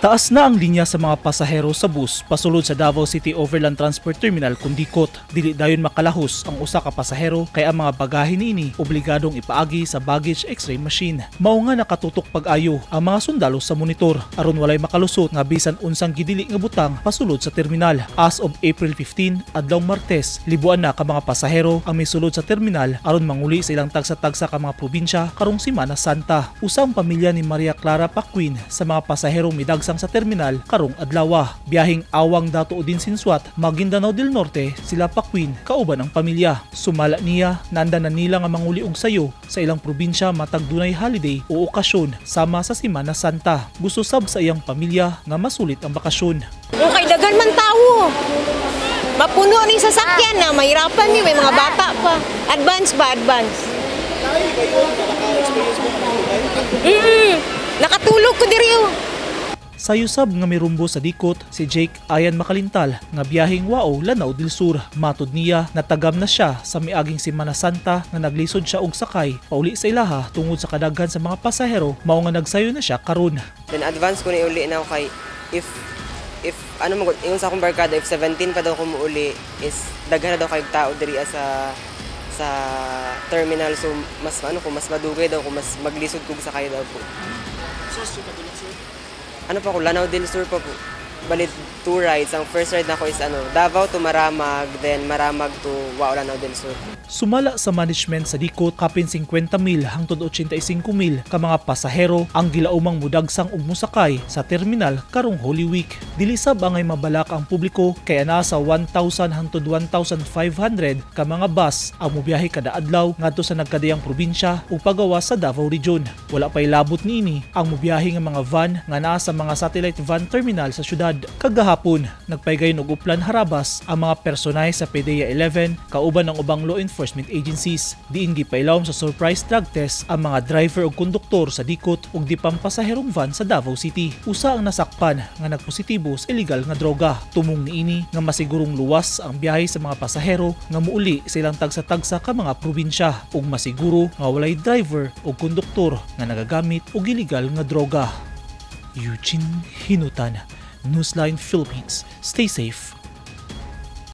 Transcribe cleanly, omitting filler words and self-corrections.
Taas na ang linya sa mga pasahero sa bus pasulod sa Davao City Overland Transport Terminal kon Dikot. Dili dayon makalahos ang usa ka pasahero kay ang mga bagahe niini obligadong ipaagi sa baggage x-ray machine. Mao nga nakatutok pag-ayo ang mga sundalo sa monitor aron walay makalusot nga bisan unsang gidili nga butang pasulod sa terminal. As of April 15, adlaw Martes, libuan na ka mga pasahero ang misulod sa terminal aron manguli sa ilang tagsa-tagsa ka mga probinsya karong Simana Santa. Usang pamilya ni Maria Clara Paquin sa mga pasaherong midagsang sa terminal karong adlawa. Biyaheng Awang Datu Odin Sinsuat, Maguindanao del Norte sila Paquin kauban ang pamilya. Sumala niya, nanda na nila nga manguli og sayo sa ilang probinsya matag dunay holiday o okasyon sama sa Simana Santa. Gusto sab sa iyang pamilya nga masulit ang bakasyon. Kung kay daghan man tawo. Mapuno ni sasakyan na, mahirapan ni, may mga bata pa. Advance ba, advance? Nakatulog ko diri oh. Sayo sab nga mirumbo sa Dikot si Jake Ayan Makalintal nga biyaheng Wao, Lanao del Sur. Matod niya, natagam na siya sa miaging Semana Santa nga naglisod siya og sakay pauli sa ilaha tungod sa kadaghan sa mga pasahero, mao nga nagsayo na siya karon. Then advance ko ni uli na ako kay if ano mo ingon sa akong barkada, if 17 pa daw ko muuli is daghan na daw kay tao diri sa terminal, so mas ano ko, mas madugay daw ko, mas maglisod kog sakay daw po. Ano pa ko, Lanao del Sur pa po. Bali two rides. Ang first ride nako is ano, Davao to Maramag, then Maramag to Wao, Lanao del Sur. Sumala sa management sa Dikot, kapin 50 mil hangtod 85 mil ka mga pasahero ang gilaumang mudagsang ug musakay sa terminal karong Holy Week. Dili sab angay mabalaka ang publiko kay anaa sa 1,000 hangtod 1,500 ka mga bus ang mobiyahe kada adlaw ngadto sa nagkadiyang probinsya ug pagawas sa Davao Region. Wala pay labot niini ang mobiyahe nga mga van nga naa sa mga satellite van terminal sa syudad. Kagahapon, nagpaygayon og Oplan Harabas ang mga personahe sa PDEA 11 kauban ng ubang law enforcement agencies. Diin gipailawom sa surprise drug test ang mga driver ug konduktor sa Dikot ug dipampasaherong van sa Davao City. Usa ang nasakpan nga nagpositibo sa illegal nga droga. Tumong niini nga masigurong luwas ang biyahe sa mga pasahero nga muuli sa ilang tagsa-tagsa ka mga probinsya ug masiguro nga walay driver o konduktor nga nagagamit og illegal nga droga. Eugene Hinutan, Newsline Philippines. Stay safe.